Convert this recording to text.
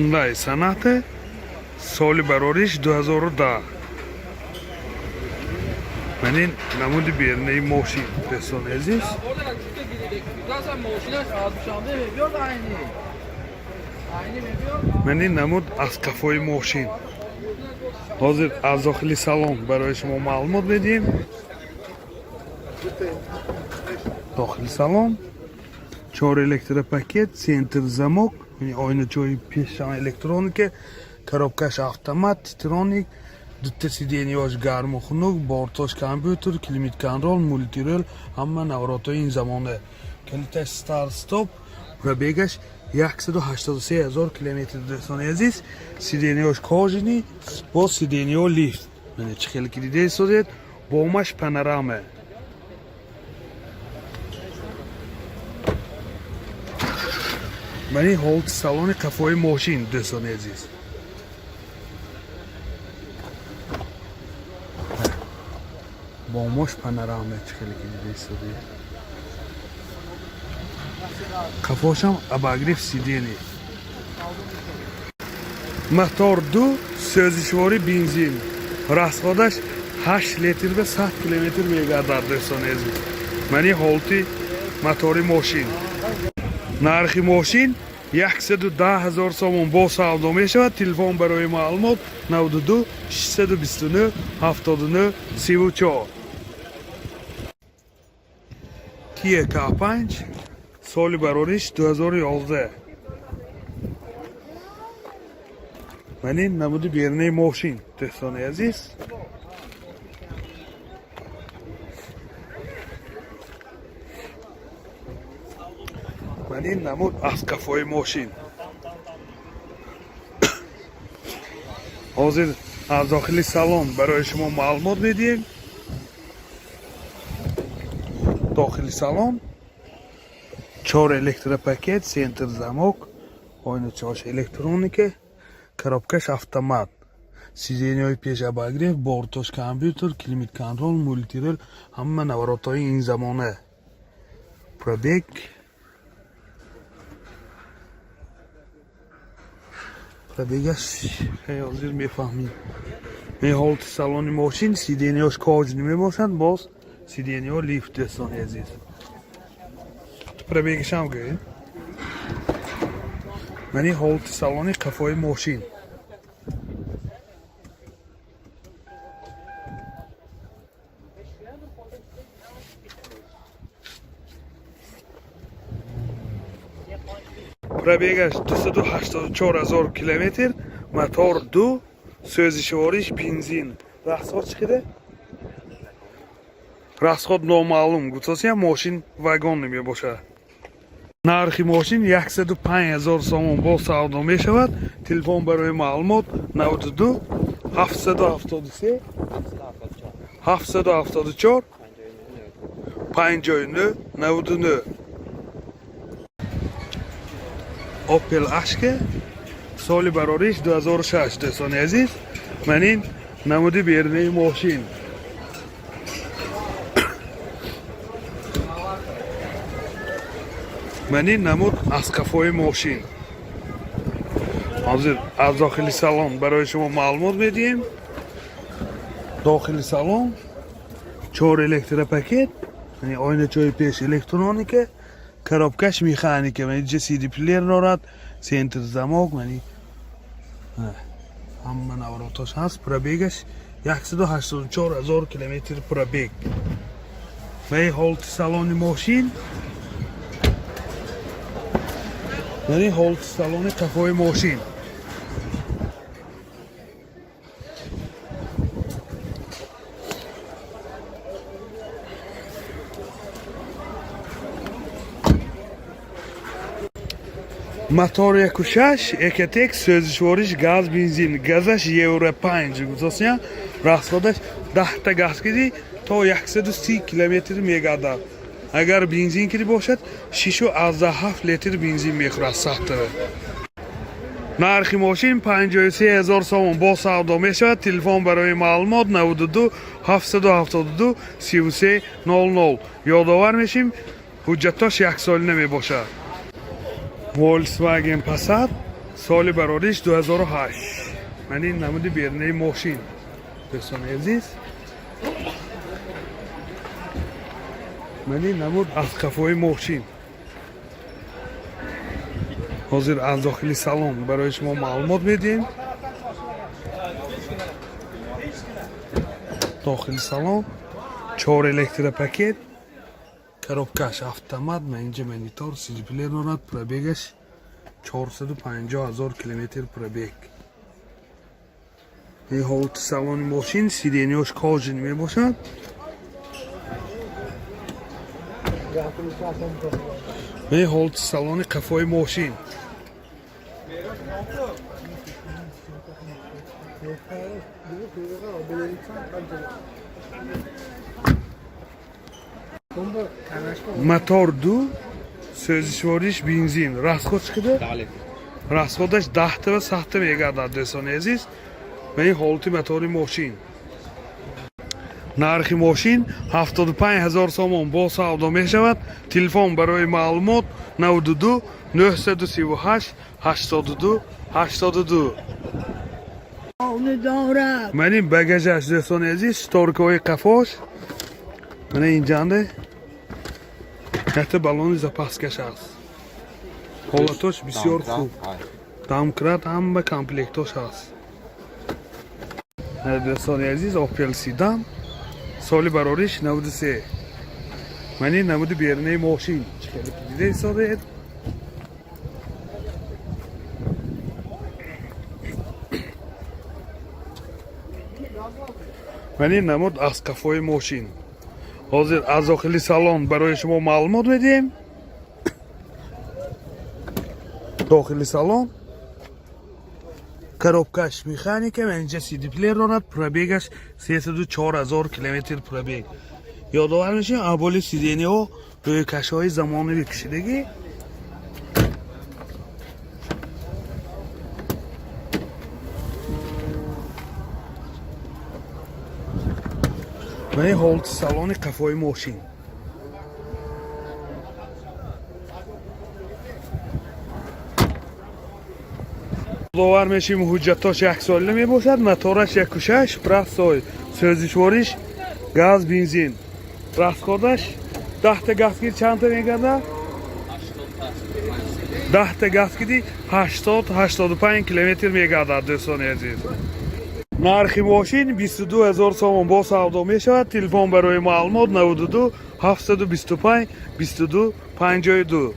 Hyundai Sonata, соли барориш 2010. Ман ин намуди берунаи мошин, дӯстони азиз. Ман ин намуд аз қафои мошин. Ҳозир аз дохили салон барои шумо маълумот медиҳем. Дохили салон чор электропакет, центр замок, ойначаҳои пешам электроника, коробкаш автомат, Титроник, дута сиденияш гарму хунук, бортош компютер, климат контроль, мультируль, ҳама наворотҳои ин замона. Калиташ старт стоп, пробегаш 183 ҳазор километр, дӯстони азиз. Сиденияш кожаный, бо сиденияҳо лифт. Мана, чӣ хеле ки дида истодед, бомаш панорама. Ман ин ҳолати салони қафои мошин, дӯстони азиз. Бомош панорама, чӣ хеле ки дида истодед. Қафошам обогрев сидений. Мотор ду, сӯзишворӣ бензин. Расходаш 8 литр ба 100 километр мегардад, дӯстони азиз. Ман ин ҳолати мотори мошин. Нархи мошин 110 ҳазор сомон, бо савдо мешавад. Телефон барои маълумот 92 629 79 34. Kia K5, соли барориш 2011. Ман ин намуди берунаи мошин, дӯстони азиз. Ман ин намуд аз қафои мошин. Ҳозир аз дохили салон барои шумо маълумот медиҳем. Дохили салон чор электропакет, центр замок, ойначаҳош электроника, коробкаш автомат, сиденияҳои пеш обогрев, бортош компютер, климат контроль, мультируль, ҳама наворотҳои ин замона. Пробегаш ҳозир мефаҳмем. Ин ҳолати салони мошин, сиденияш кожаный мебошад, боз сиденияҳо лифт, дӯстони азиз. Пробегашам гӯед. Ман ин ҳолати салони қафои мошин. Пробегаш 284 ҳазор километр, мотор ду, сӯзишвориш бензин. Расход чӣ қадар? Расход номаълум гуфтосиям, мошин вагон мебошад. Нархи мошин 105 ҳазор сомон, бо савдо мешавад. Телефон барои маълумот 92 773 774 59 99. Opel Astra, соли барориш 2006, дӯстони азиз. Ман ин намуди берунаи мошин. Ман ин намуд аз қафои мошин. Ҳозир аз дохили салон барои шумо маълумот медиҳем. Дохили салон чор электропакет, яъне ойначаҳои пеш электроника, коробкаш механика, мани ҷа CD плеер дорад, центр замок, мани ҳама наворотош ҳаст. Пробегаш 184 ҳазор километр пробег. Ва ин ҳолати салони мошин, мани ҳолати салони қафои мошин. Мотор 1.6 Ecotec, сӯзишвориш газ бензин, газаш Евро 5 гуфтосия, расходаш 10 та газ киди то 130 километр мегардад. Агар бензин киди бошад, 6,7 литр бензин мехӯрад саттара. Нархи мошин 53 ҳазор сомон, бо савдо мешавад. Телефон барои маълумот 92 772 33 00. Ёдовар мешим, ҳуҷҷатош яксолина мебошад. Volkswagen Passat, Соли барориш 2008. Ман ин намуди берунаи мошин, дӯстони азиз. Ман ин намуд аз қафои мошин. Ҳозир аз дохили салон барои шумо маълумот медиҳем. Дохили салон чор электропакет, коробкаш автомат, ма инҷа монитор, сидиплеер дорад. Пробегаш 450 ҳазор километр пробег. Ин ҳолати салони мошин, сиденьяш кожаный мебошад. Ин ҳолати салони қафои мошин. Мотор ду, сӯзишвориш бензин. Расход чӣ қадар? Расходаш 10-та ва 100-та мегардад, дӯстони азиз. Ва ин ҳолати мотори мошин. Нархи мошин 75 ҳазор сомон, бо савдо мешавад. Телефон барои маълумот 92 938 82 82. Ман ин багажаш, дӯстони азиз, шторкаҳои қафош. Мана инҷанде якта баллони запаскаш аст. Ҳолатош бисёр хуб, домкрат, ҳама комплектош ҳаст. Дӯстони азиз, Опел седан, соли барориш 93. Ман ин намуди берунаи мошин, чӣ хеле ки дида истодед. Ман ин намуд аз қафои мошин. Ҳозир аз дохили салон барои шумо маълумот медиҳем. Дохили салон, коробкаш механика, инҷа сидиплеер дорад. Пробегаш 304 ҳазор километр пробег. Ёдовар мешавем, аболи сиденьяҳо рӯйкашҳои замонавӣ кашидагӣ. Ва ин ҳолати салони қафои мошин. Ёдовар мешавем, ҳуҷҷатош яксола мебошад. Мотораш 1,6, простой, сӯзишвориш газ, бензин. Расходаш 10-та газгир чандта мегардад? 10-та газгири 80-85 километр мегардад, дӯстони азиз. Нархи мошин 22 ҳазор сомон, бо савдо мешавад. Телефон барои маълумот 92 725 22 52.